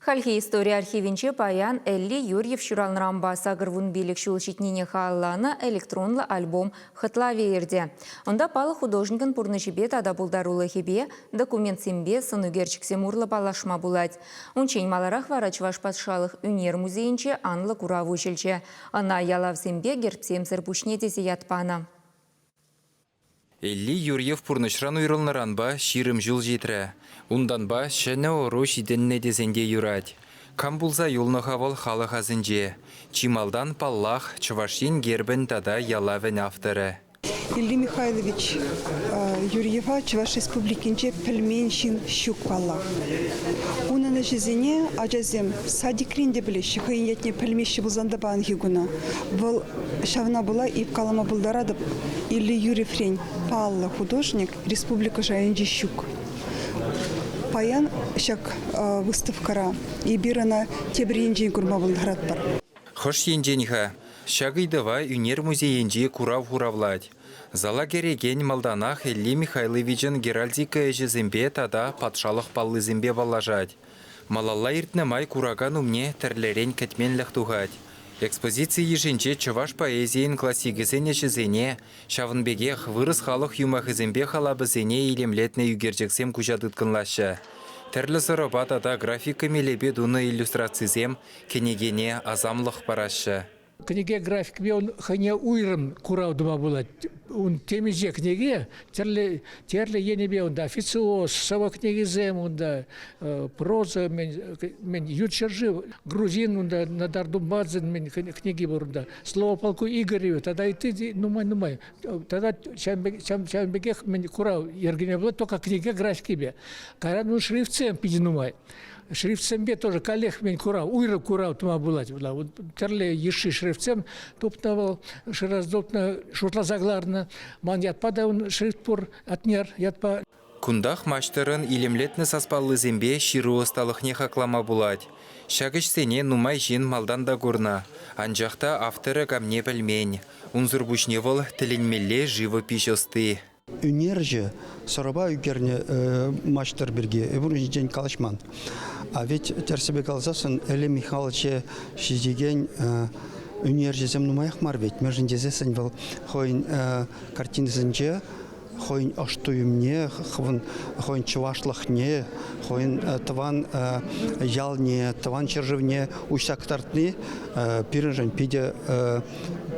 Хальхи истори архивӗнче паян Элли Юрьев ҫуралнӑранпа 85 ҫул ҫитнине халалланӑ электронлӑ альбом хӑтлавӗ иртӗ. Унта паллӑ художникӑн пурнӑҫӗпе тата пултарулӑхӗпе, документсемпе, сӑнӳкерчӗксем урлӑ паллашма пулать. Унччен маларах вара Чӑваш патшалӑх ӳнер музейӗнче анлӑ курав уҫӑлчӗ. Ӑна ялавсемпе гербсемсӗр пуҫне тесе ят панӑ. Элли Юрьев пурнӑҫран уйрӑлнӑранпа 20 ҫул ҫитрӗ. Унтанпа ҫӗнӗ ӑру ҫитӗннӗ тесен те юрать. Кам пулса юлнӑ-ха вӑл халӑх асӗнче? Чи малтан, паллах, Чӑваш Ен гербӗн тата ялавӗн авторӗ. Элли Михайлович Юрьева Чӑваш Республикинче пӗлмен ҫын ҫук паллах. Унӑн ӗҫӗсене ачасем садикрен те пӗлеҫҫӗ, хӑйӗн ятне пӗлмеҫҫӗ пулсан та паянхи куна. Вӑл Ҫавна пула эп калама пултаратӑп, Илле Юрьеврен паллӑ художник республика шайӗнче ҫук. Паян ҫак выставкӑра эпир ӑна тепӗр енчен курма пултаратпӑр. Хӑш енчен-ха? Ҫак ыйтӑва ӳнер музейӗнчи курав хуравлать. Зала кӗрекен малтанах Элли Михайловичӑн геральдика ӗҫӗсемпе тата патшалӑх паллисемпе паллашать. Малалла иртнӗ май куракан умне тӗрлӗрен кӗтменлӗх тухать. Экспозици йышӗнче чӑваш поэзийӗн классикӗсен ӗҫӗсене, ҫавӑн пекех вырӑс халӑх юмахӗсемпе халапӗсене илемлетнӗ ӳкерчӗксем куҫа тыткӑнлаҫҫӗ. Тӗрлӗ сӑрӑпа тата графика мелӗпе тунӑ иллюстрацисем кӗнекене асамлӑх параҫҫӗ. Кӗнеке графикипе ун хӑйне уйрӑм курав тума пулать. Ун темиҫе кӗнеке тӗрлӗ тӗрлӗ енӗпе унта официоз, сӑвӑ кӗнекисем унта, проза, мӗн, ют ҫӗршыв, грузин унта Надар Думбадзин мӗн кӗнеки пур унта, Слово полку Игореву тата ытти нумай-нумай. Тата ҫавӑн пекех мӗн курав йӗркене пулать, только кӗнеке графикипе. Кайран ун шрифтсем питӗ нумай. Шрифтсемпе тоже каллех мен курав, уйрӑм курав тума пулать. Тӗрлӗ йышши шрифтсем тупнӑ вӑл, шыраса тупнӑ, шутласа кӑларнӑ. Ман ятпа та ун шрифт пур, Атнер ятпа. Кунтах маҫтӑрӑн илемлетнӗ саспаллисемпе ҫыру ӑсталӑхне хаклама пулать. Ҫак ӗҫсене нумай ҫын малтан та курнӑ, анчах та авторӗ камне пӗлмен. Унсӑр пуҫне вӑл тӗлӗнмелле живопиҫ ӑсти. Ӳнерҫӗ сӑрӑпа ӳкернӗ маҫтӑр пирки эпир ун ҫинчен калаҫман. А ведь тӗрӗссипе каласассӑн Элли Михайловича ҫитекен ӳнерҫӗсем нумаях мар вӗт. Мӗншӗн тесессӗн вӑл хӑйӗн картинисенче хӑйӗн ӑш туйӑмне, хӑйӗн чӑвашлӑхне, хӑйӗн тӑван ялне, тӑван ҫӗршывне уҫса кӑтартни пирӗншӗн питӗ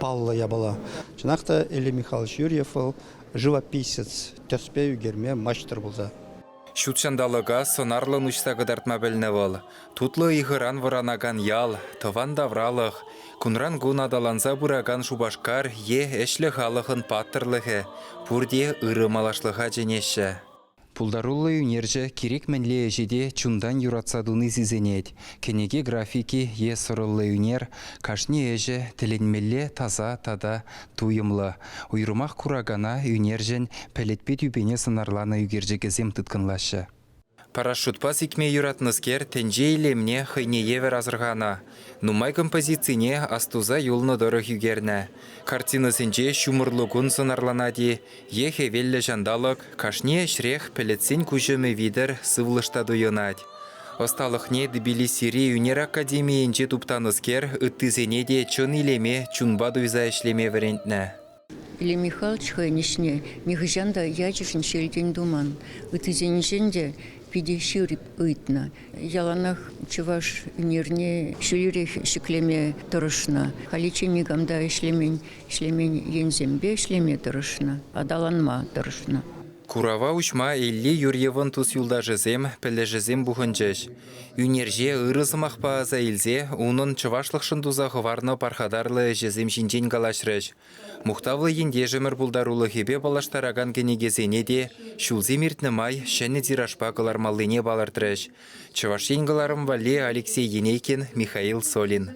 паллӑ япала. Чӑнах та Элли Михайлович Юрьев вӑл живописец, тӗспе ӳкерме маҫтӑр пулса. Ҫут ҫанталӑка сӑнарлӑн уҫса кӑтартма пӗлнӗ вӑл. Тутлӑ ыйхӑран вӑранакан ял, тӑван тавралӑх, кунран-кун аталанса пыракан Шупашкар е ӗҫлӗ халӑхӑн паттӑрлӑхӗ пурте ырӑ малашлӑха чӗнеҫҫӗ. Пултаруллӑ ӳнерҫӗ кирек мӗнле ӗҫе те чунтан юратса туни сисӗнет. Кӗнеке графики е сӑрӑллӑ ӳнер кашни ӗҫӗ тӗлӗнмелле таса тата туйӑмлӑ. Уйрӑмах куракана ӳнерҫӗн пӗлӗтпе тӳпене сӑнарланӑ ӳкерчӗкӗсем тыткӑнлаҫҫӗ. Парашютпа сикме юратнӑскер тӗнче илемне хӑйне евӗр асӑрханӑ. Нумай композицине астуса юлнӑ тӑрӑх ӳкернӗ. Картинӑсенче ҫумӑрлӑ кун сӑнарланать-и е хӗвеллӗ ҫанталӑк, кашни ӗҫрех пӗлӗтсен куҫӑмӗ витӗр сывлӑш та туйӑнать. Ӑсталӑхне Тбилисири ӳнер академийӗнче туптанӑскер ыттисене те чӑн илеме чунпа туйса ӗҫлеме вӗрентнӗ. Илья Михайлович хӑйӗн ӗҫне нихӑҫан та ячӗшӗн ҫӳлтен туман, ыттисенчен те питӗ ҫирӗп ыйтнӑ. Яланах чӑваш ӳнерне ҫӳлерех ҫӗклеме тӑрӑшнӑ. Халиччен никам та ӗҫлемен, ӗҫлемен енсемпе ӗҫлеме тӑрӑшнӑ, аталанма тӑрӑшнӑ. Курава уҫма Элли Юрьевӑн тус-юлташӗсем, пӗлӗшӗсем пухӑнчӗҫ. Ӳнерҫе ырӑ сӑмахпа аса илсе унӑн чӑвашлӑхшӑн туса хӑварнӑ пархатарлӑ ӗҫӗсем ҫинчен калаҫрӗҫ. Мухтавлӑ ентешӗмӗр пултарулӑхӗпе паллаштаракан кӗнекесене те ҫулсем иртнӗ май ҫӗнӗ тиражпа кӑлармаллине палӑртрӗҫ. Чӑваш Ен кӑларӑм валли Алексей Енейкин, Михаил Солин.